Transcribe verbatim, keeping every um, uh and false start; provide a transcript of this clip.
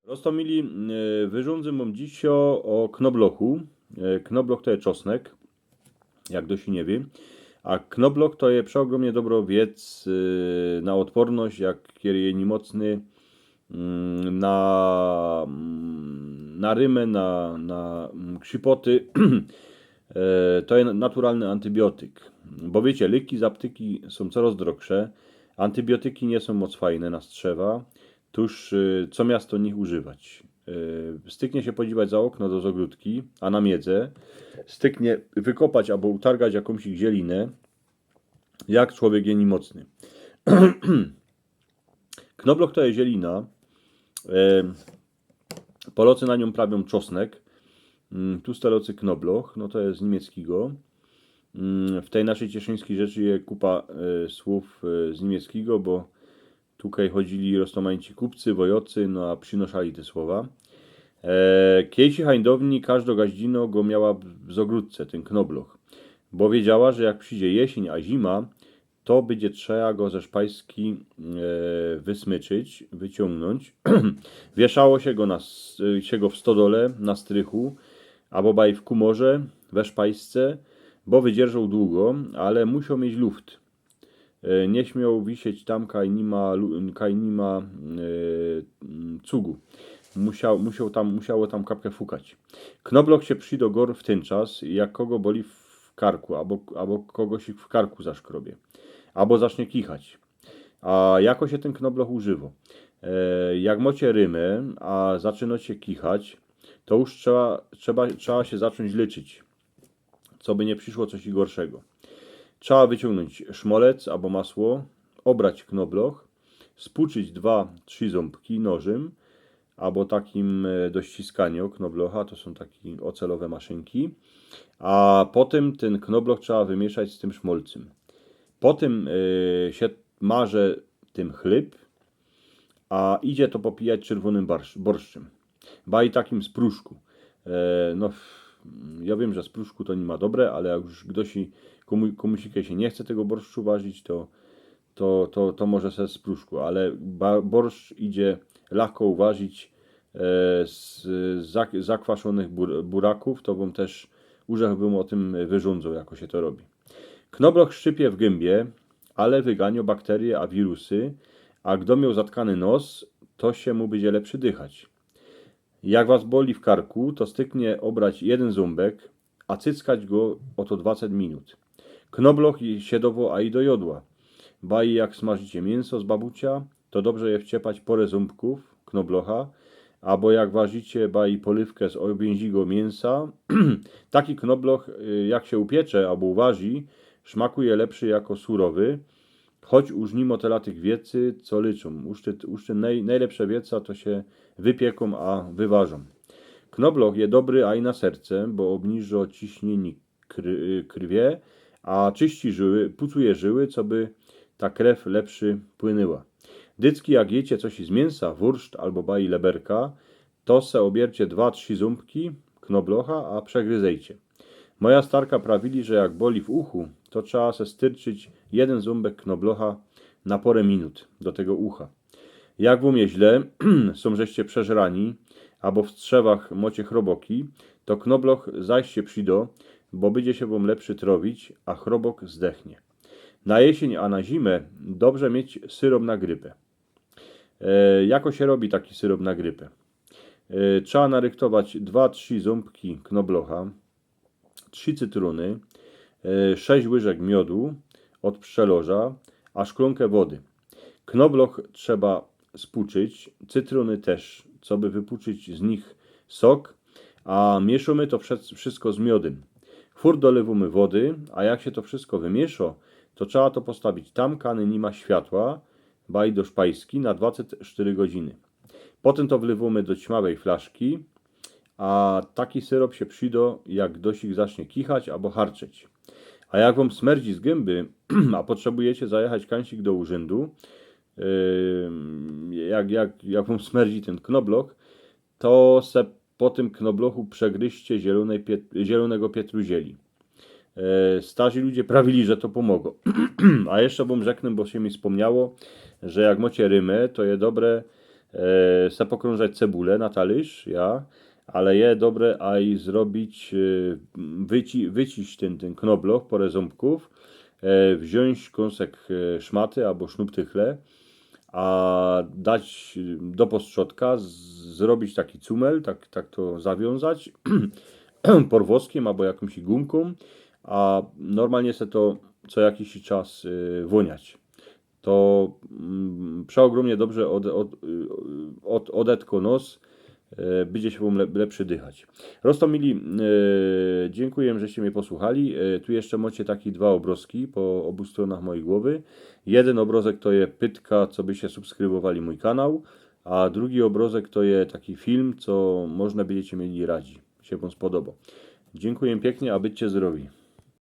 Roztōmili, e, wyrządzę wōm dzisiej ô knoblochu. E, knobloch to je czosnek, jak ftoś niy wiy. A knobloch to je przeôgrōmnie dobro wiec, e, na ôdporność, jak kej je niymocny, mm, na, mm, na rymy, na, na, mm, krzypoty. E, to je naturalny antybiotyk. Bo wiycie, lyki z aptyki sōm coroz drogsze. Antybiotyki niy sōm moc fajne na strzewa. Tōż, e, co miasto nich używać. E, styknie sie podziwać za ôkno do zôgrōdki, a na miedze styknie wykopać abo utargać jakōmś zielinã, jak człowiek je niymocny. Knobloch to je zielina. E, Polocy na niōm prawiōm czosnek. Mm, tu stalocy knobloch, no to je z niymieckigo. Mm, w tyj naszyj cieszyńskij rzeczy je kupa, e, słōw, e, z niymieckigo, bo tukej chodzili roztōmańci kupcy, wojocy, no a przinoszali te słowa. E, kiejsi hańdowni, kożdo gaździno go miała w zôgrōdce, tyn knobloch. Bo wiedziała, że jak przidzie jesyń a zima, to bydzie trzeba go ze szpajski, e, wysmyczyć, wyciōngnōńć. Wieszało sie go na s-, sie go w stodole, na strychu, abo baj w kumorze, we szpajsce, bo wydzierżoł dugo, ale musioł mieć luft. E, niy śmioł wisieć tam, kaj niy ma lu-, kaj niy ma, e, mm, cugu. Musioł, musioł tam, musioło tam kapke fukać. Knobloch sie przido gor w tyn czas, jak kogo boli w karku, abo, abo kogosik w karku zaszkrobie, abo zacznie kichać. A jako sie tyn knobloch używo? E, jak mocie rymy, a zaczynocie kichać, to już trzeba, trzeba, trzeba sie zaczōńć lyczyć, coby niy prziszło coś gorszego. Trzeba wyciōngnōńć szmolec abo masło, ôbrać knobloch, spuczyć dwa, trzi zōmbki nożym, abo takim, e, do ściskaniŏ knoblocha, to sōm take ôcelowe maszynki. A potym tyn knobloch trzeba wymieszać z tym szmolcym. Potym, e, sie marze tym chlyb, a idzie to popijać czerwōnym barsz-, borszczym. Baj takim z pruszku. E, no, f-, jŏ wiym, że z pruszku to niy ma dobre, ale jak już ftoś, kōmu-, kōmuś sie niy chce tego borszczu warzić, to, to, to, to może se z pruszku, ale ba-, borszcz idzie lachko uwarzić, e, z zak-, zakwaszōnych bur-, buraków, to bym tyż, urzech bym ô tym wyrządzōł, jako sie to robi. Knobloch szczypie w gębie, ale wyganiŏ bakterie a wirusy, a gdo mioł zatkany nos, to sie mu bydzie lepszy dychać. Jak was boli w karku, to styknie ôbrać jedyn zōmbek, a cyckać go ô to dwacet minut. Knobloch je-, sie dŏwŏ aj do jŏdła. Baj jak smażycie miynso z babucia, to dobrze je wciepać pŏrã zōmbkōw knoblocha, abo jak warzicie baj polywkã z ôwiynzigo miynsa. Taki knobloch, y, jak sie upiecze abo uwarzi, szmakuje lepszy jako surowy, choć już niy mŏ tela tych wiecy, co leczōm. Już te, już te noj-, nojlepsze wieca to sie wypiekōm, a wywarzōm. Knobloch je dobry aj na serce, bo ôbniżŏ ciśniyniŏ kr-, krwie, a czyści żyły, pucuje żyły, coby ta krew lepszy płynła. Dycki, jak jycie coś z miynsa, wurszt abo baj leberka, to se ôbiercie dwa, trzi zōmbki knoblocha, a przegryzejcie. Moja starka prawili, że jak boli w uchu, to trzeba se styrczyć jedyn zōmbek knoblocha na pŏrã minut do tego ucha. Jak wōm je źle, sōm żeście przeżrani, abo w strzewach mŏcie chroboki, to knobloch zaś sie przidŏ, bo bydzie sie wōm lepszy trowić, a chrobok zdechnie. Na jesyń, a na zimã dobrze mieć syrop na grypã. E, jako sie robi taki syrop na grypã? E, trzeba narychtować dwa, trzi zōmbki knoblocha, trzi cytrōny, e, sześć łyżek miodu ôd przelŏża, a szklōnkã wody. Knobloch trzeba spuczyć, cytrōny tyż, coby wypuczyć z nich sok, a miyszōmy to wszys-, wszysko z miodym. Furt dolywōmy wody, a jak sie to wszysko wymiyszŏ, to trzeba to postawić tam, kany niy ma światła, baj do szpajski na dwacet sztyry godziny. Potym to wlywōmy do ćmiŏwej flaszki, a taki syrop sie przidŏ, jak ftoś zacznie kichać abo harczeć. A jak wōm smerdzi z gymby, a potrzebujecie zajechać kansik do urzyndu, ym, jak, jak, jak wōm smerdzi tyn knobloch, to se po tym knoblochu przegryźcie zielōnej piet-, zielōnego pietruzieli. E, starzi ludzie prawili, że to pōmŏgŏ. A jeszcze wōm rzeknę, bo sie mi spōmniało, że jak mŏcie rymã, to je dobre, E, se pokrōnżać cebule na talyrz, ja, ale je dobre aj zrobić, e, wyci, wyciś tyn, tyn knobloch pŏrã zōmbkōw, e, wziōńć kōnsek, e, szmaty abo sznuptychle, a dać, e, do postrzodka, z, zrobić taki cumel, tak, tak to zawiōnzać porwoskym abo jakōmś gumkōm, a normalnie se to co jakiś czas, e, wōniać. To, mm, przeogrōmnie dobrze ôd, ôd, ôd, ôdetkŏ nos, e, bydzie sie wōm le, lepszy dychać. Roztōmili, e, dziynkuję, żeście mie posłuchali. E, tu jeszcze mŏcie taki dwa ôbrozki po ôbu strōnach mojij głowy. Jedyn ôbrozek to je pytka, co byście subskrybowali mōj kanał, a drugi ôbrozek to je taki film, co możno bydziecie mieli radzi. Sie wōm spodobŏ. Dziynkuję piyknie, a bydźcie zdrowi.